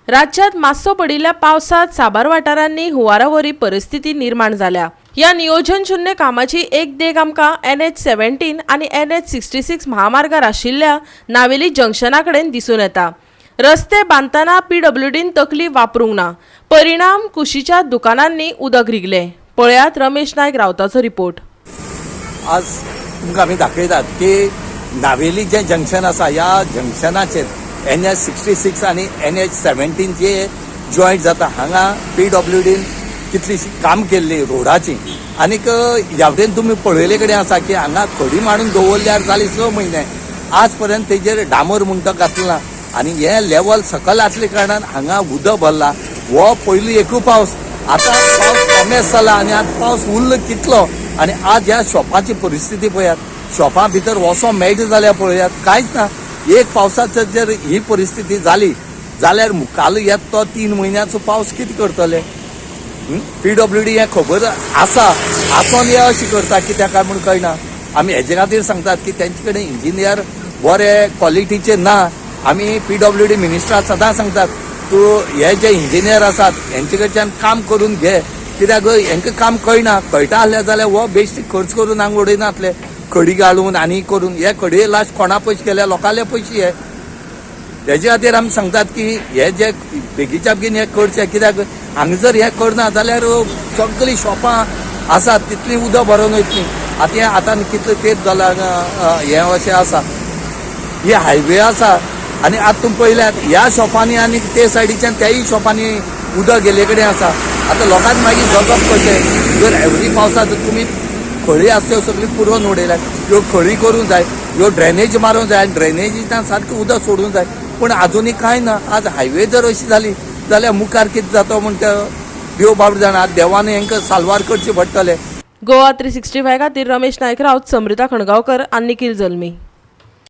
राज्यांत मातसो पडिल्ल्या पावसात साबार वाठारांनी हुंवारावरी परिस्थिती निर्माण जाल्या. ह्या नियोजन शून्य कामाची एक देख आमकां NH 17 आनी NH 66 महामार्गार आशिल्ल्या नावेली जंक्शना कडेन दिसून येता. रस्ते बांदतना पीडब्ल्यूडीन तकली वापरूंक ना. परिणाम, कुशीच्या दुकानांनी उदक रिगलें. पळयात रमेश नायक रावताचो रिपोर्ट. आज तुमकां आमी दाखयतात की नावेली जें जंक्शन आसा, ह्या जंक्शनाचेर NH 66 आनी NH 17 जे जॉयंट जाता, हांगा पीडब्ल्यूडीन कितलीशी काम केल्ली रोडाची. आनीक ह्या वटेन तुमी पळयले कडेन आसा की हांगा खडी मांडून दवरल्यार जाली 6 म्हयने, आज पर्यंत तेजेर डांबर म्हणटा घातला ना आनी हे लेवल सकल आसले कारणान हांगा उदक भरला. हो पयली एकू पावस, आतां पावस कमेच जाला आनी आतां पावस उरलो कितलो? आनी आज ह्या शॉपाची परिस्थिती पळयात. शॉपा भितर वचों मेळटा जाल्यार पळयात, कांयच ना. एक पावसाचो जर ही परिस्थिती जाली जाल्यार मुखार येत तो 3 म्हयन्याचो पावस कितें करतले? पीडब्ल्यूडी हें खबर आसा, आसोन हे अशें करता कित्याक काय म्हूण कळना. आमी हेजे खातीर सांगतात की तेंचे कडेन इंजिनियर बरे क्वॉलिटीचे ना. आमी पीडब्ल्यूडी मिनिस्टराक सदां सांगतात, तूं हे जे इंजिनियर आसात हेंचे कडच्यान काम करून घे. कित्याक हेंकां काम कळना. कळटा आसलें जाल्यार हो बेश्टे खर्च करून हांगा उडयनासले, खडी घालून आनी करून. हे खडये लास्ट कोणा पयशे गेले? लोकांले पयशे. हे हेजे खातीर आमी सांगतात की हे जे बेगीच्या बेगीन हे करचे, कित्याक हांगा जर हे करना जाल्यार सगळीं शॉपां आसात तितलीं उदक भरून वयतलीं. आतां हें आतां कितलो तेंप जाला हें अशें आसा. ही हायवे आसा आनी आतां तुमी पळयल्यात, ह्या शॉपांनी आनी ते सायडीच्यान त्याय शॉपांनी उदक गेल्ले कडेन आसा. आतां लोकांक मागीर जगप कशें, जर एवरी पावसांत तुमी खळी आसा त्यो सगळी पुरोवन उडयल्यात? ह्यो खळी करूंक जाय, ह्यो ड्रेनेज मारूंक जाय आनी ड्रेनेजीच्यान सारकें उदक सोडूंक जाय, पूण आजुनूय कांय ना. आज हायवे जर अशी जाली जाल्यार मुखार कितें जाता म्हणटा देव बाबडो जाणा. देवान हेंकां साल्वार करचें पडटलें. गोवा 365 खातीर रमेश नायक राऊत, समृता खणगांवकर आनी निखिल जल्मी.